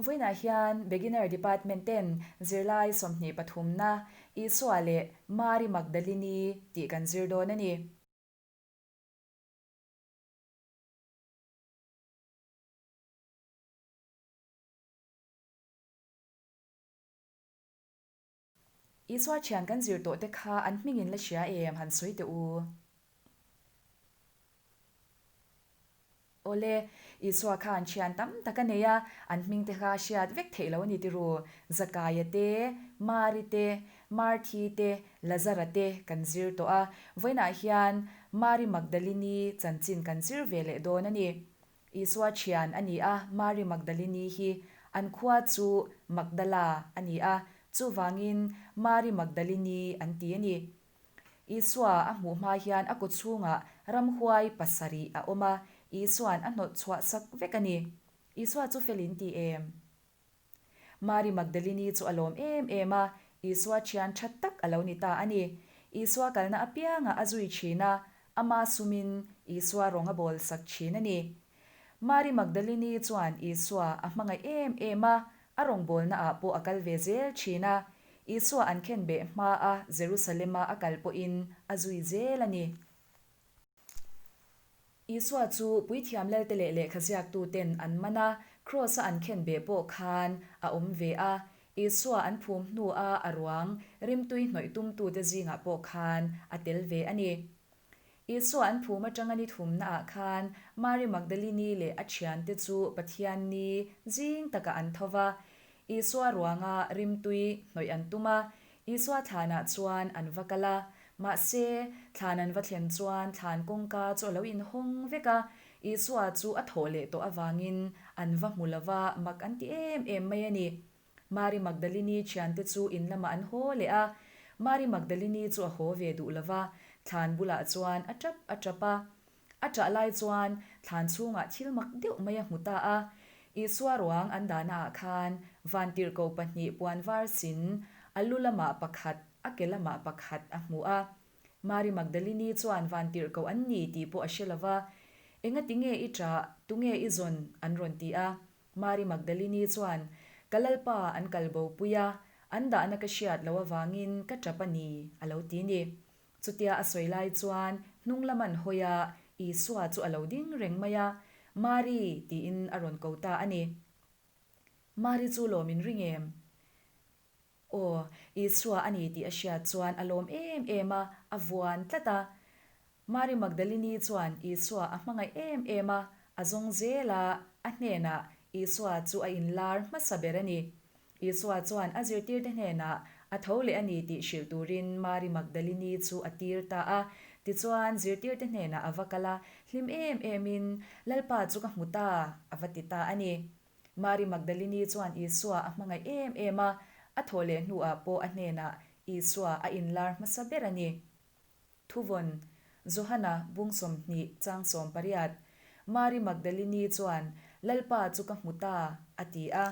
Vawiinah hian Beginner Department ten zirlai 23 na Isua leh Mari Magdalini tih kan zir dawn a ni. Isua thian kan zir tawh te kha an hmingin la hria em han sawi teh u. Awle, Isua khan thian tam tak a nei a, an hming te kha hriat vek theih lo a ni tiru. Zakaia te, Mari te, Marthi te, Lazara te kan zir tawh a, vawiinah hian Mari Magdalini chanchin kan zir ve leh dawn a ni. Isua thian a ni a, Mari Magdalini hi an khua chu Magdala a ni a, chuvangin Mari Magdalini an ti a ni. Isua a hmuh hma hian a kaw chhungah ramhuai pasarih a awm a, Isua'n a hnawt chhuah sak vek a ni. Isua chu fel in ti em? Mari Magdalini chu a lawm em em a, Isua thian tha tak a lo ni ta a ni. Isua kalna apiangah a zui thin a, ama sumin Isua rawng a bawl sak thin a ni. Mari Magdalini chuan Isua a hmangaih em em a, a rawngbawlna ah pawh a kal ve zel thin a, Isua an khenbeh hma a Jerusalem-a a kal pawhin a zui zel a ni. Isua chu puithiam lelte leh lehkha ziaktuten an man a, Kraws-a an khen beh pawh khan a awm ve a. Isua an phum hnua a ruang rimtui hnawih tumtute zingah pawh khan a tel ve a ni. Isua an phum atanga ni thumnaah khan Mari Magdalini leh a thiante chu Pathianni zing takah an tho va. Isua ruanga rimtui hnawih an tum a, Isua thlanah chuan an va kal a, mahse, thlan an va thlen chuan thlan kawngka chu a lo inhawng vek a, Isua chu a thawh leh tawh avangin an va hmu lo va, mak an ti em em mai a ni. Mari Magdalini thiante chu in lamah an haw leh a, Mari Magdalini chu a haw ve duh lo va, thlan bulah chuan a tap a tap a. A ṭah lai chuan thlan chhungah thil mak deuh mai a hmu ta a. Isua ruang an dahnaah khan vantirhkoh pahnih puan var sin, a lu lamah pakhat, a ke lamah pakhat a hmu a. Mari Magdalini chuan vantirhkoh an ni tih pawh a hre lo va. Engati nge i ṭah, tunge i zawn? an rawn ti a. Mari Magdalini chuan, Ka Lalpa an kal bopui a, an dahna ka hriat loh avangin ka ṭap a ni, a lo ti ni. Chutia a sawi lai chuan hnung lam an hawi a, Isua chu a lo ding reng mai a, Mari! tiin a rawn ko ta a ni. Mari chu lawm in ring em? Aw, Isua a ni tih a hriat chuan a lawm em em a, a vuan tlat a. Mari Magdalini chuan Isua a hmangaih em em a, a zawng zel a, a hnenah Isua chu a inlar hmasa ber a ni. Isua chuan a zirtirte hnenah a tho leh a ni tih hrilh turin Mari Magdalini chu a tir ta a. Tichuan, zirtirte hnenah a va kal a, hlim em emin, Lalpa chu ka hmu ta, a va ti ta a ni. Mari Magdalini chuan Isua a hmangaih em em a, a thawh leh hnuah pawh a hnenah Isua a inlar hmasa ber a ni. Thuvawn, Johana bung 20 chang 18, Mari Magdalini chuan, Lalpa chu ka hmu ta, a ti a.